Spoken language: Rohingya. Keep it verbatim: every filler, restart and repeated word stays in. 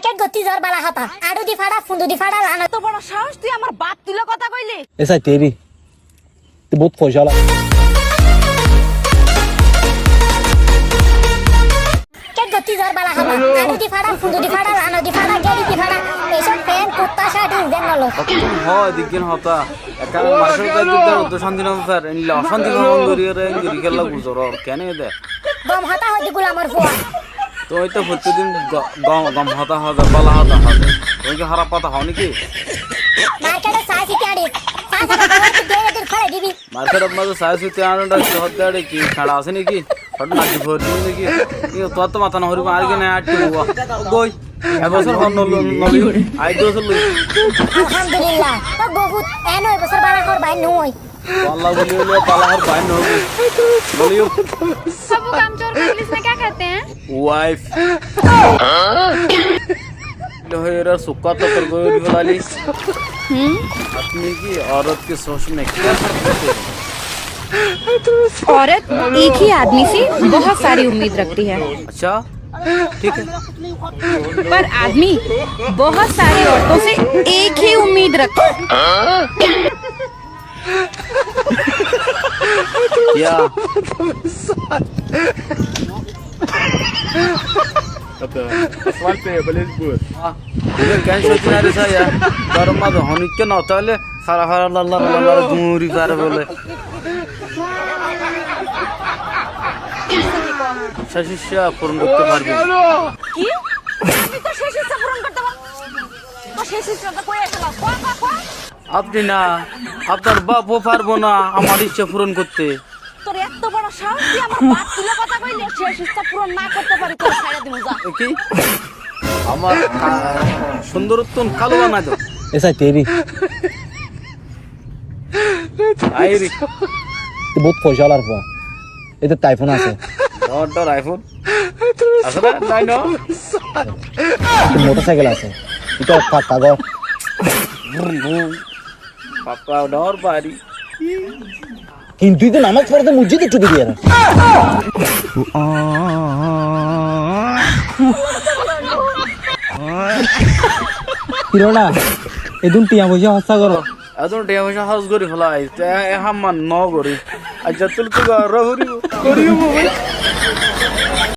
Ket gottí zor bála hotá. Añçu di faça, fundu di faça, lana. Eto boro sáhos, tui amar baf tuli hotá hoilé? E saite eri. Tui bout foicá wala. Ket gottí zor bála hotá. Añçu di faça, fundu di faça, lana di faça, geri di faça. Ei sób fent, kuttá, cáti, izen nolo. Hó, eddin hotá. Ekkán market ot zaito de cánti no fare, endilla ocánti gom gorí ore, endilla gorí kiyólla guzoror, kene de? Gom hotá hoó de gulamor fua. Tuñí to fottí din go-, gom, gom hotá hoó de, bála hotá hoó de. Tuñí ki háraf hotá hoó niki? Market ot sai siti añçi, sai siti añçi, dui din fare dibi. Market ot mazé sai siti añçi, dui din fare dibi, keñça asé niki? Hoto naki fori diyum niki? Iyo, tuáñr to mata no foribo, añár ki nai añáttu uwa. Goi. E bosór hon no lo-, no loiyum. Añí dui bosór loiyum. Alhamdulillah. Tó gofut, eno e bosór bála hór baáin no ói. Allah boli boli bála hór baáin no ói. No loiyum. ابو کمزور کو انگلش میں کیا کہتے ہیں؟ Wife. Lo hoiyóre sukka tokor gori felaili. ہم؟ آدمی کی عورت کے سوچ میں کیا فرق ہوتے ہیں؟ عورت ایک ہی آدمی سے بہت ساری امید رکھتی ہے۔ اچھا، ٹھیک ہے۔ پر آدمی بہت ساری عورتوں سے ایک ہی امید رکھتا ہے۔ کیا؟ Kene cóti nari saiya, góror mazé honikka no táile fara fara lallar lallar duri fare bole. Céc icca furon goitte farbi. কি? আমি তো শেষ ইচ্ছা পূরণ করতে পারবো না। তো শেষ ইচ্ছা তো কই আছে? বল, বল, বল। আপনি না, আপনার বাপও পারবো না আমার ইচ্ছা পূরণ করতে। তোর এত বড় সাহস, তুই আমার বাপ তুলে কথা কইলি, শেষ ইচ্ছা পূরণ না করতে পারি, তোর ছাইড়া দিমু, যা। এ কি? আমার, আ, সুন্দরত্ব কালো বানাই দাও। এ সাই তেরি। আইরি। Tui bout foicá walar fua. Ete iPhone asé. Dor dor iPhone. Asé na? Nai no? Motorcycle asé. Ito pakka gór. Brum, brum. Pakka dor bari. Kintu ito namaz forte mosjid e tubi diye na. Kiyólla? Edún tiya foicá hossá goró. Edún tiya foicá hórós gorí félai, te e ham no gorí. Aijja tuli tuli goró foribo. Foribo bái.